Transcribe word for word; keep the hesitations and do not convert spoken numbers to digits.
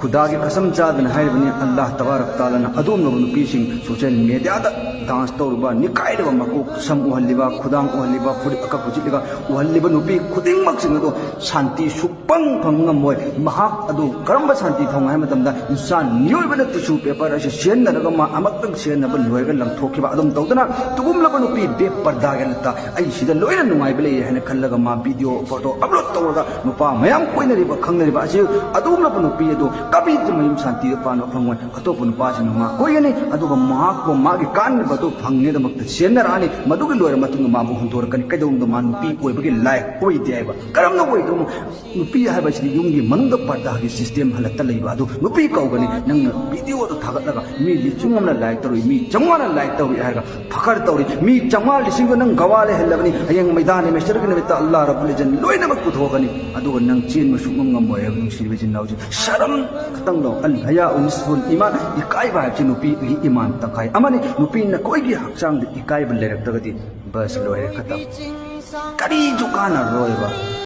ꯈꯨꯗꯥꯒꯤ ꯀꯁꯝ ꯆꯥꯗꯅ ꯍꯥꯏꯔꯤꯕꯅꯤ, ꯑꯜꯂꯥꯍ ꯇꯕꯥꯔꯛ ꯇꯥꯂꯥꯅ ꯑꯗꯨꯒꯨꯝꯂꯕ ꯅꯨꯄꯤꯁꯤꯡ ꯁꯣꯁꯤꯌꯦꯜ ꯃꯦꯗꯤꯌꯥꯗ ꯗꯥꯟꯁ ꯇꯧꯔꯤꯕ, ꯅꯤꯛꯈꯥꯏꯔꯤꯕ, ꯃꯀꯣꯛ ꯁꯝ ꯎꯍꯜꯂꯤꯕ, ꯈꯨꯗꯥꯡ ꯎꯍꯜꯂꯤꯕ, ꯐꯨꯔꯤꯠ ꯑꯀꯛꯄ ꯆꯤꯠꯂꯒ ꯎꯍꯜꯂꯤꯕ ꯅꯨꯄꯤ ꯈꯨꯗꯤꯡꯃꯛꯁꯤꯡ ꯑꯗꯣ ꯁꯥꯟꯇꯤ ꯁꯨꯛꯐꯪ ꯐꯪ ꯉꯝꯃꯣꯏ꯫ ꯃꯍꯥꯛ ꯑꯗꯨ ꯀꯔꯝꯕ ꯁꯥꯟꯇꯤ ꯐꯪꯉꯣ ꯍꯥꯏꯕ ꯃꯇꯝꯗ, ꯏꯟꯁꯥꯟ ꯃꯤꯑꯣꯏꯕꯅ ꯇꯤꯁꯨ ꯄꯦꯄꯔ ꯑꯁꯤ ꯁꯤꯖꯤꯟꯅꯔꯒ ꯃꯥ ꯑꯃꯨꯛꯇꯪ ꯁꯤꯖꯤꯟꯅꯕ ꯂꯣꯏꯔꯒ ꯂꯪꯊꯣꯛꯈꯤꯕ ꯑꯗꯨꯝ ꯇꯧꯗꯅ, ꯑꯗꯨꯒꯨꯝꯂꯕ ꯅꯨꯄꯤ ꯕꯦꯄꯔꯗꯥꯒꯤ ꯅꯠꯇ ꯑꯩ ꯁꯤꯗ ꯂꯣꯏꯅ ꯅꯨꯡꯉꯥꯏꯕ ꯂꯩꯌꯦ ꯍꯥꯏꯅ ꯈꯜꯂꯒ ꯃꯥ ꯚꯤꯗꯤꯑꯣ ꯐꯣꯇꯣ ꯑꯞꯂꯣꯗ ꯇꯧꯔꯒ ꯅꯨꯄꯥ ꯃꯌꯥꯝ ꯀꯣꯏꯅꯔꯤꯕ ꯈꯪꯅꯔꯤꯕ ꯑꯁꯤ ꯑꯗꯨꯒꯨꯝꯂꯕ ꯅꯨꯄꯤ ꯑꯗꯨ ꯀꯕꯤꯗ ꯃꯌꯨꯝ ꯁꯥꯟꯇꯤꯗ ꯄꯥꯟꯕ ꯐꯪꯉꯣꯏ꯫ ꯑꯇꯣꯞꯄ ꯅꯨꯄꯥꯁꯤꯡꯅ ꯃꯥ ꯀꯣꯏꯒꯅꯤ, ꯑꯗꯨꯒ ꯃꯍꯥꯛꯄꯨ ꯃꯥꯒꯤ ꯀꯥꯟꯅꯕ ꯑꯗꯨ ꯐꯪꯅꯤꯗꯃꯛꯇ ꯆꯦꯟꯅꯔꯛꯑꯅꯤ꯫ ꯃꯗꯨꯒꯤ ꯂꯣꯏꯔ ꯃꯇꯨꯡꯗ ꯃꯥꯕꯨ ꯍꯨꯟꯗꯣꯔꯛꯀꯅꯤ꯫ ꯀꯩꯗꯧꯅꯨꯡꯗ ꯃꯥ ꯅꯨꯄꯤ ꯑꯣꯏꯕꯒꯤ ꯂꯥꯏꯛ ꯑꯣꯏꯗꯦ ꯍꯥꯏꯕ꯫ ꯀꯔꯝꯅ ꯑꯣꯏꯗꯧꯅꯣ? ꯅꯨꯄꯤ ꯍꯥꯏꯕꯁꯤꯗꯤ ꯌꯨꯝꯒꯤ ꯃꯅꯨꯡꯗ ꯄꯔꯗꯥꯒꯤ ꯁꯤꯁꯇꯦꯝ ꯍꯜꯂꯛꯇ ꯂꯩꯕ ꯑꯗꯨ ꯅꯨꯄꯤ ꯀꯧꯒꯅꯤ꯫ ꯅꯪꯅ ꯚꯤꯗꯤꯑꯣꯗꯣ ꯊꯥꯒꯠꯂꯒ ꯃꯤ ꯂꯤꯁꯤꯡ ꯑꯃꯅ ꯂꯥꯏꯛ ꯇꯧꯔꯤ, ꯃꯤ ꯆꯥꯝꯃꯉꯥꯅ ꯂꯥꯏꯛ ꯇꯧꯔꯤ ꯍꯥꯏꯔꯒ ꯐꯈꯔ ꯇꯧꯔꯤ꯫ ꯃꯤ ꯆꯥꯝꯃꯉꯥ ꯂꯤꯁꯤꯡꯗꯣ ꯅꯪ ꯒꯋꯥ ꯂꯩꯍꯜꯂꯕꯅꯤ꯫ ꯍꯌꯦꯡ ꯃꯩꯗꯥꯟ ꯃꯦꯁꯔꯒꯤ ꯅꯨꯃꯤꯠꯇ ꯑꯜꯂꯥꯍ ꯔꯕꯨꯜ ꯏꯖꯟ ꯂꯣꯏꯅꯃꯛ ꯄꯨꯊꯣꯛꯀꯅꯤ꯫ ꯑꯗꯨꯒ ꯅꯪ ꯆꯦꯟꯕ ꯁꯨꯡꯉꯝ ꯉꯝꯃꯣꯏ ꯍꯥꯏꯕ, ꯅꯨꯡꯁꯤꯔꯤꯕ ꯏꯆꯤꯟ ꯏꯅꯥꯎꯁꯤꯡ꯫ ꯁꯔꯝ ꯈꯇꯪ ꯂꯧ꯫ ꯑꯜ ꯍꯌꯥ ꯎ ꯅꯤꯁꯐꯨꯜ ꯏꯃꯥꯟ꯫ ꯏꯀꯥꯏꯕ ꯍꯥꯏꯕꯁꯤ ꯅꯨꯄꯤꯒꯤ ꯏꯃꯥꯟ ꯇꯪꯈꯥꯏ ꯑꯃꯅꯤ꯫ ꯅꯨꯄꯤꯅ ꯅꯈꯣꯏꯒꯤ ꯍꯛꯆꯥꯡꯗ ꯏꯀꯥꯏꯕ ꯂꯩꯔꯛꯇ꯭ꯔꯒꯗꯤ ꯕꯁ ꯂꯣꯏꯔꯦ, ꯈꯇꯝ꯫ ꯀꯔꯤꯁꯨ ꯀꯥꯟꯅꯔꯣꯏꯕ꯫